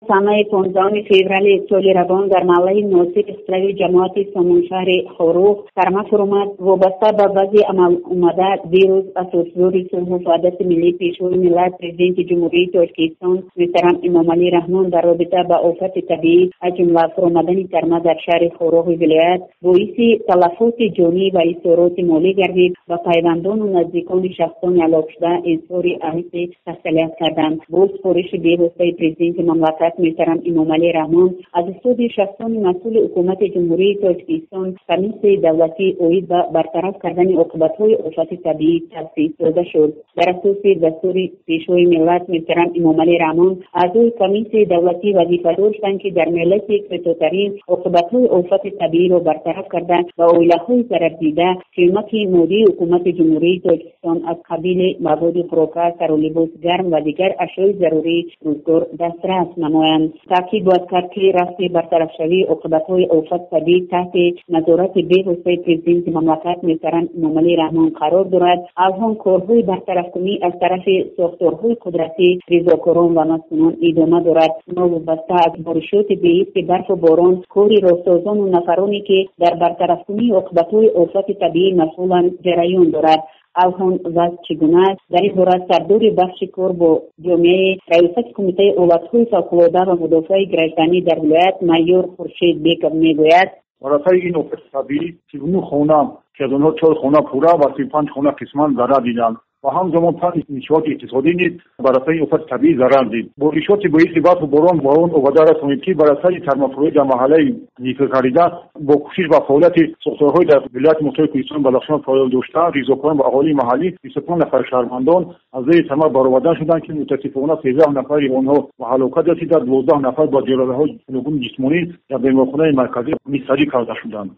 Санаи 15 феврали соли равон дар маҳаллаи Носири Хусрави ҷамоати Сомоншаҳри Хоруғ тарма фуромад. Вобаста ба вазъи амаломада, дирӯз Асосгузори сулҳу ваҳдати миллӣ, Пешвои миллат, Президенти Ҷумҳурии Тоҷикистон муҳтарам Эмомалӣ Раҳмон дар робита ба офати табиӣ, аз ҷумла фуромадани тарма дар шаҳри Хоруғи вилоят боиси талафоти ҷонӣ ва хисороти молӣ гардид, ба пайвандону наздикони шахсони ҳалокшуда изҳори амиқи тасалият карданд. Бо супориши бевоситаи Президенти мамлакат муҳтарам Эмомалӣ Раҳмон аз ҳисоби шахсони масъули Ҳукумати Ҷумҳурии Тоҷикистон Комиссияи давлатӣ оид ба бартараф кардани оқибатҳои офати табиӣ таъсис дода шуд. Дар асоси дастури Пешвои миллат муҳтарам Эмомалӣ Раҳмон аъзои Комиссияи давлатӣ вазифадор шуданд, ки дар муҳлати кӯтоҳтарин оқибатҳои офати табииро бартараф карда, ба оилаҳои зарардида кӯмаки молии Ҳукумати Ҷумҳурии Тоҷикистон аз қабили маводи хӯрока, сару либоси гарм ва дигар ашёи зарурии рӯзгор дастрас намоянд. Таъкид бояд кард, ки рафти бартарафшавии оқибатҳои офати табиӣ таҳти назорати бевоситаи Президенти мамлакат муҳтарам Эмомалӣ Раҳмон қарор дорад. Алҳон корҳои бартарафкунӣ аз тарафи сохторҳои қудратӣ, ризокорон ва масъулон идома дорад. Новобаста аз боришоти беисти барфу борон, кори роҳсозону нафароне, ки дар бартарафкунии оқибатҳои офати табиӣ масъуланд, ҷараён дорад. Алҳон вазъ чӣ гуна аст? Дар ин бора сардори бахши кор бо ҷомеаи Раёсати Кумитаи ҳолатҳои фавқулода ва мудофиаи гражданӣ дар вилоят майор Хуршед Беков мегӯяд. Бар асари ин офати табиӣ 39 хона, ки аз онҳо 4 хона пурра ва 35 хона қисман зарар диданд ва ҳамзамон 5 иншооти иқтисодӣ низ бар асари офати табиӣ зарар дид. Боришоти боиси барфу борон ба он оварда расонид, ки бар асари тармафурӯӣ дар маҳаллаи зикркардида бо кӯшиш ва фаъолияти сохторҳои дар вилояти мухтори Кӯҳистони Бадахшон фаъол дошта, ризокорон ва аҳолии маҳаллӣ 25 нафар шаҳрвандон аз зери тарма бароварда шуданд, ки мутасифона 13 нафари онҳо ба ҳалокат расида, 12 нафар ба ҷароҳатҳои гуногуни ҷисмонӣ дар беморхонаи марказӣ бистарӣ карда шуданд.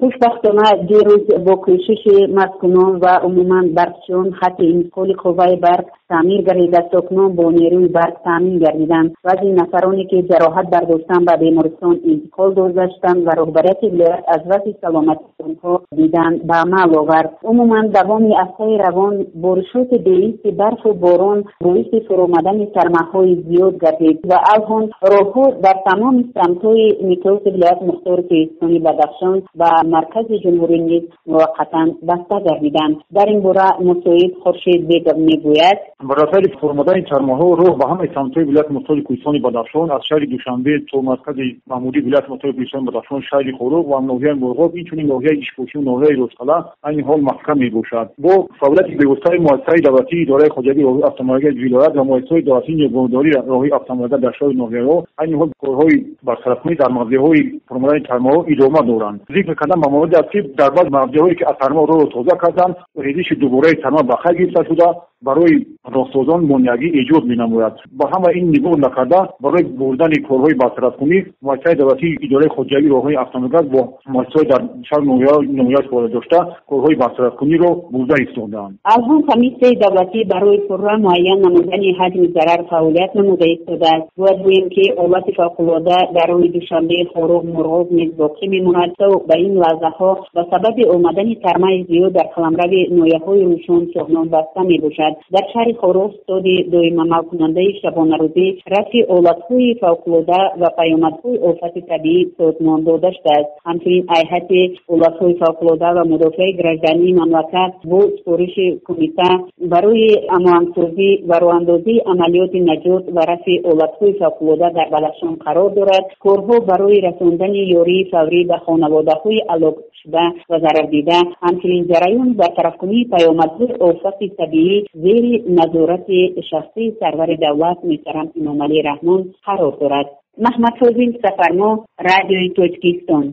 Хушбахтона, дирӯз бо кӯшиши маскунон ва умуман барқчиён хатти интиқоли қувваи барқ таъмир гардида, сокинон бо нерӯи барқ таъмин гардиданд. Баъзе нафароне, ки ҷароҳат бардоштанд, ба бемористон интиқол дода шуданд ва роҳбарияти вилоят аз вазъи саломатии онҳо дидан ба амал овард. Умуман, давоми ҳафтаи равон боришоти беисти барфу борон боиси фуромадани тармаҳои зиёд гардид ва алҳон роҳҳо дар тамоми самтҳои миқёси вилояти мухтори Кӯҳистони Бадахшон ба маркази ҷумҳурӣ низ муваққатан баста гардиданд. Дар ин бора мусоид Хуршед Беков мегӯяд. Бар асари фуромадани тармаҳо роҳ ба ҳамаи самтҳои вилояти мухтори Кӯҳистони Бадахшон аз шаҳри Душанбе то маркази маҳмудии вилояти мухтори Кӯҳистони Бадахшон, шаҳри Хоруғ ва ноҳияи Мурғоб, инчунин ноҳияи Ишкошим ва ноҳияи Рӯзқалъа айни ҳол маҳкам мебошад. Бо фаъолияти бевоситаи муассисаи давлатии идораи хоҷагии роҳи автомобилии вилоят ва муассисаҳои давлатии нигаҳдории роҳи автомобилӣ дар шаҳру ноҳияҳо айни ҳол корҳои бартарафкунӣ дар мавзеъҳои фуромадани тармаҳо идома доранд. Зикр кардан ба мавриде аст, ки дар баъзе мавзеъҳое, ки аз тарма роҳро тоза карданд, резиши дубораи тарма ба қайд гирифта шуда, барои роҳсозон монеагӣ эҷод менамояд. Ба ҳама ин нигоҳ накарда, барои бурдани корҳои бартарафкунӣ муассисаи давлатии идораи хоҷагии роҳҳои автомобилӣ бо муассисаҳои дар шаҳру ноҳияҳо фаъолият дошта корҳои бартарафкуниро бурда истодаанд. Алҳон Комиссияи давлатӣ барои пурра муайян намудани ҳаҷми зарар фаъолият намуда истодааст. Бояд гӯем, ки ҳолати фавқулода дар роҳи Душанбе, Хоруғ, Мурғоб низ боқӣ мемонад. То ба ин лаҳзаҳо ба сабаби омадани тармаи зиёд дар қаламрави ноҳияҳои Рӯшон, Шоҳнон баста мебошад. Дар шаҳри Хоруғ стоди доимамалкунандаи шабонарӯзӣ рафъи ҳолатҳои фавқулода ва паёмадҳои офати табиӣ созмон дода шудааст. Ҳамчунин ҳайати ҳолатҳои фавқулода ва мудофиаи граждании мамлакат бо супориши кумита барои ҳамоҳангсозӣ ва роҳандозии амалиёти наҷот ва рафъи ҳолатҳои фавқулода дар Бадахшон қарор дорад. Корҳо барои расондани ёрии фаврӣ ба хонаводаҳои ҳалокшуда ва зарардида, ҳамчунин ҷараёни бартарафкунии паёмадҳои офати табиӣ зери назорати шахсии сарвари давлат муҳтарам Эмомалӣ Раҳмон қарор дорад. Маҳмадфозил Сафармо, Радиои Тоҷикистон.